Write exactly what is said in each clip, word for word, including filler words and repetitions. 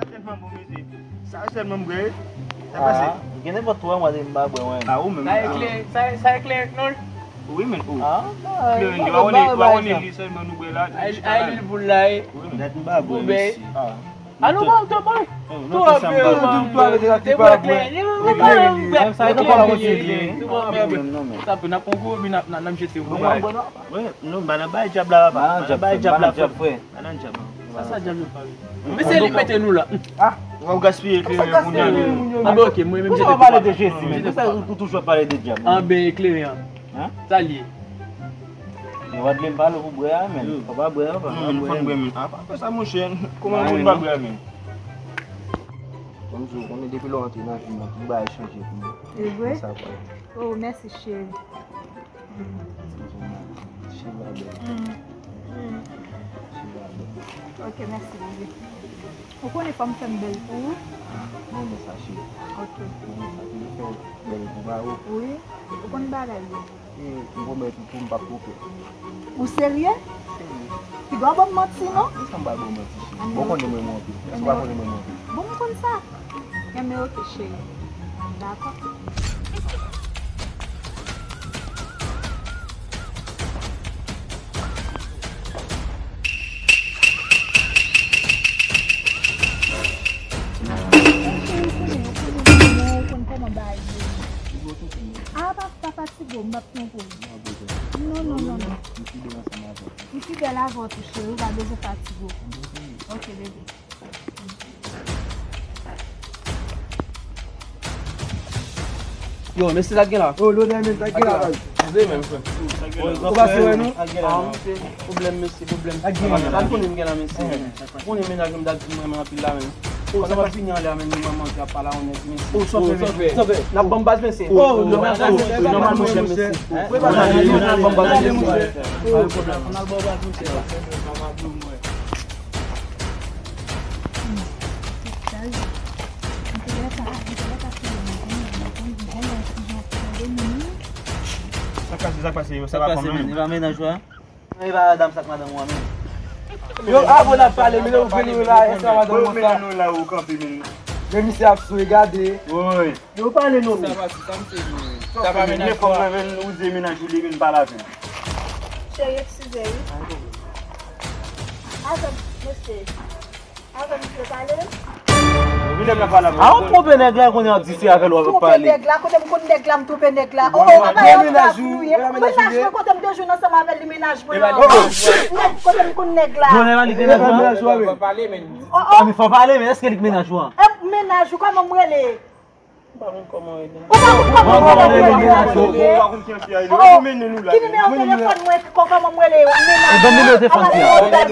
Tèlman bon, mesye. Sa sèlman m bwè. Sa pase. Ah, gen nenpòt twa mwa de m pa bwè, mwen. Ah, ou menm. Sa e kleren, sa e, sa e kleren, non? Wi, men ou. Ah, kleren, ou pa konnen, ou pa konnen li sèlman nou bwè la. Ay, ay, lil pou l la, e. Wi, men. Dat m pa bwè, mesye. Ah. Alò, mwen, mwen, mwen. Tou anpil, mwen. Te bwè kleren. Menm sa, e konpa kontinye. Sa pou n ap pran gwo, epi n ap, n ap, n ap jete gwo bagay. Wi, nou, ba nan bay dyab la, papa. Ba nan bay dyab la, frè. Ba nan dyab la. Sa, sa dyab yo pa vle. Men se li mete nou la. Ah, w ap gaspiye kleren kounye a menm. Ah, ben, ok, mwen menm, jete. Pou sa w pale de Jezi, men? Pou sa ou toujou ap pale de dyab? Ah, ben, kleren an. Hein? Sa l ye? Yo pa t vle m pale pou bwè a, men. Yo. Papa bwè a, papa. Non, men fò n bwè, men. Ah, pa fè sa, monchè. Kòman moun pa bwè a, men? Konn di w, konnen depi lè w antre nan vi m nan, tout bagay chanje pou mwen. E vre? Sa vre. Oh, mèsi, cheri. Cheri a bèl. Mm. Mm. Cheri a bèl. Ok, mèsi, bebe. Ou konnen fò m fè m bèl pou ou? Ah, mwen renmen sa, cheri. Ok. Mwen renmen sa. Mwen fè w bèl pou ba ou. Wi. Ou konn bagay yo. E m pwomèt ou pou m p ap twonpe w. Ou serye? Serye. Piga w ban m manti, non? Kisa m ba ba w manti, cheri? Bon, ou konnen mwen renmen w anpil. Èske w pa konnen mwen renmen w anpil? Bon, m konn sa. Enben, ok, cheri. Dakò. Ou konnen, ou konnen, ou konnen kòman bagay ye. Ah, pa, pa fatige w, m p ap twonpe w. Non, non, non, non. M fidèl ansanm avè w. M fidèl avè w tou, cheri, ou pa bezwen fatige w. Ok, bebe. Yo, mesye, sa k gen la? Oh, lodè, men, sa k gen la, baz? Ou pase wè nou? Ah, mesye, pwoblèm, mesye, pwoblèm. Sa k gen la? Sa k konnen m gen la, mesye? Ou konnen mennaj mwen, m ta di m renmen anpil la, men. Oh, sa pa fini anlè a, men, nou manman ki ap pale a, onèt, mesye. Oh, sa fè, sa fè. N ap ban m baz, mesye. Oh, nòmalman, mesye. N ap ban m baz, mesye. Pa gen pwoblèm. N ap ban w baz, mesye. Sa k pase, sa k pase, yo, sa pa fanm nan menm. E pa mennaj ou a? E pa madanm sa k madanm ou a menm. Yo, avan n ap pale, men nou vini la, e sa madanm ou sa. Mennaj nou la, ou kanpe, men. Men misye ap swe, gade. Wi. Yo pale non, men. Sa pa, sa misye di, men. Sa pa mennaj ou a. Ou di mennaj ou li vin pale avè m. Cheri, eskize, wi. Avè m, mesye. Avè misye pale. Wi, nèg la pale avè m. A, ou twonpe nèg la, kounye a w ap di se avè l w ap pale. Twonpe nèg la, kote m konn nèg la, m twonpe nèg la. Oh, oh, apa e mennaj ou ye? Mennaj mwen, kote m te jwenn ansanm avè l, li mennaj mwen an. Nèg, kote m konn nèg la? Non, nèg la, li te mennaj ou a? Oh, oh. A, men fò w pale, men èske li k mennaj ou a? E mennaj ou, kòman m rele? M pa konn kòman w rele. Ou pa konn kòman w rele mennaj ou? Ou pa konn ki nimewo telefòn mwen, kò-, kòman m rele yo? E ban m nimewo telefòn fi a. Ban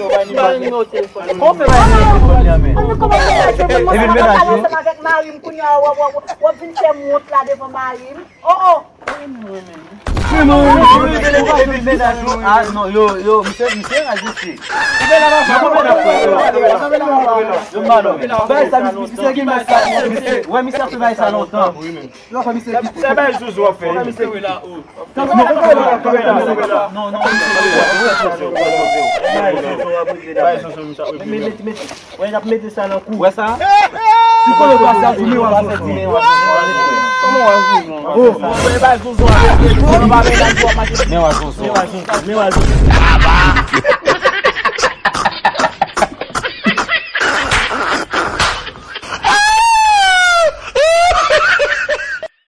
m nimewo telefòn. Kòman w fè bay nimewo telefòn li a, men? Epi l mennaj ou? Ansanm avèk mari m, kounye a, w ap, w ap, w ap vin fè m wont la devan mari m. Oh, oh. Epi mennaj ou? Ah, non, yo, yo, misye, misye rejistre. Yo, bay sa, misye gen mès la. Wè, misye ap fè bay sa lontan. Yo, fè misye vit. Se bay zouzou ap fè. Fè misye vit. Non, non, non. Bay zouzou, misye ap regle. Mete, mete. Wè, y ap mete sa nan kou. Wè sa? Ou konnen w pase a di men w a zouzou. Kòman w a zouzou? Oh, mwen bay zouzou a. Men w a zouzou. Men w a zouzou.